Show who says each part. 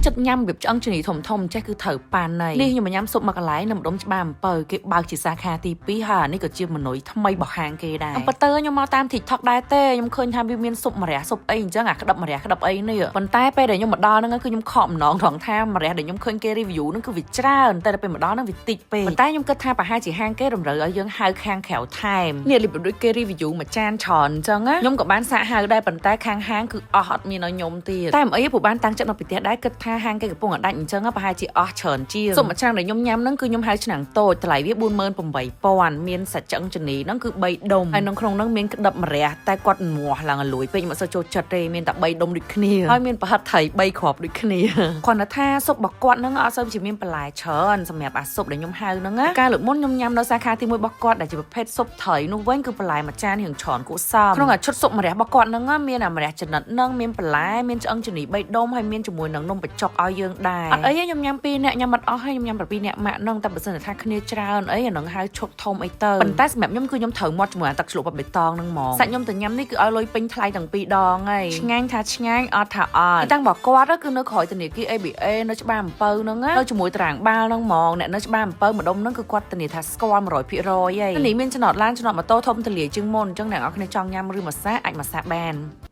Speaker 1: ចិត្តញ៉ាំរបៀបឆ្អឹងជំនីធំធំចេះគឺត្រូវប៉ានណៃនេះខ្ញុំមកញ៉ាំស៊ុបមួយកន្លែងនៅម្ដុំច្បារអំពៅគេបើកជាសាខាទី2ហើយអានេះក៏ជាមនុយថ្មីរបស់ហាងគេដែរអំពិតទៅខ្ញុំមកតាម TikTok ដែរទេខ្ញុំឃើញថាវាមានស៊ុបម្រះស៊ុបអីអញ្ចឹងអាក្តឹបម្រះក្តឹបអីនេះប៉ុន្តែពេលដែលខ្ញុំមកដល់ហ្នឹងគឺខ្ញុំខកម្ដងត្រង់ថាម្រះដែលខ្ញុំឃើញគេ review ហ្នឹងគឺវាច្រើនតែដល់ពេលមកដល់ហ្នឹងវាតិចពេកប៉ុន្តែខ្ញុំគិតថាប្រហែលជាហាងគេតម្រូវឲ្យយើងហៅខាងក្រៅថែមនេះរបៀបដូចគេ review មួយចានច្រើនអញ្ចឹងណាខ្ញុំក៏បានសាកហៅដែរប៉ុន្តែខាងហាងគឺអស់អត់មានឲ្យខ្ញុំទៀតតែមិនអីព្រោះបានតាំងចិត្តនៅពីផ្ទះដែរគិតថាហាងគេកំពុងតែដាច់អញ្ចឹងប្រហែលជាអស់ច្រើនជាងសុំមួយឆ្នាំងដែលខ្ញុំញ៉ាំហ្នឹងគឺខ្ញុំហៅឆ្នាំងតូចតម្លៃវា48,000មានសាច់ឆ្អឹងជំនីហ្នឹងគឺ3ដុំហើយនៅក្នុងហ្នឹងមានក្តឹបម្រះតែគាត់មាស់ឡើងឲ្យលួយពេកខ្ញុំអត់សូវចូលចិត្តទេមានតែ3ដុំដូចគ្នាហើយមានប្រហិតត្រី3គ្រាប់ដូចគ្នាគ្រាន់តែថាស៊ុបរបស់គាត់ហ្នឹងអត់សូវជាមានបន្លែច្រើនសម្រាប់អាស៊ុបដែលខ្ញុំហៅហ្នឹងណាកាលលើកមុនខ្ញុំញ៉ាំនៅសាខាទី1របស់គាត់ដែលជាប្រភេទស៊ុបត្រីនោះវិញគឺបន្លែមួយចានរៀងច្រើនគួរសមក្នុងអាឈុតស៊ុបម្រះរបស់គាត់ហ្នឹងមានអាម្រះចំណិតហ្នឹងមានបន្លែមានឆ្អឹងជំនី3ដុំហើយមានជាមួយនឹងនំបញ្ចុកឲ្យយើងដែរអត់អីទេខ្ញុំញ៉ាំ2នាក់ញ៉ាំអត់អស់ហើយខ្ញុំញ៉ាំ7នាក់ម៉ាក់ហ្នឹងតែបើសិនថាគ្នាច្រើនអីអាហ្នឹងហៅឈុតធំអីទៅប៉ុន្តែសម្រាប់ខ្ញុំគឺខ្ញុំត្រូវមាត់ជាមួយអាទឹកជ្រលក់បបៃតងហ្នឹងហ្មងសាច់ខ្ញុំទៅញ៉ាំនេះគឺឲ្យលុយពេញថ្លៃទាំងពីរដងហើយឆ្ងាញ់ថាឆ្ងាញ់អត់ថាអត់តាំងរបស់គាត់គឺនៅក្រោយធនាគារ ABA នៅច្បារអំពៅហ្នឹងណានៅជាមួយតារាងបាល់ហ្នឹងហ្មងអ្នកនៅច្បារអំពៅម្ដុំហ្នឹងគឺគាត់ធានាថាស្គាល់100%ហើយនេះមានចំណតឡានចំណតម៉ូតូធំទលាជាងមុនអញ្ចឹងអ្នកនរគ្នាចង់ញ៉ាំឬមកសាអាចមកសាបាន។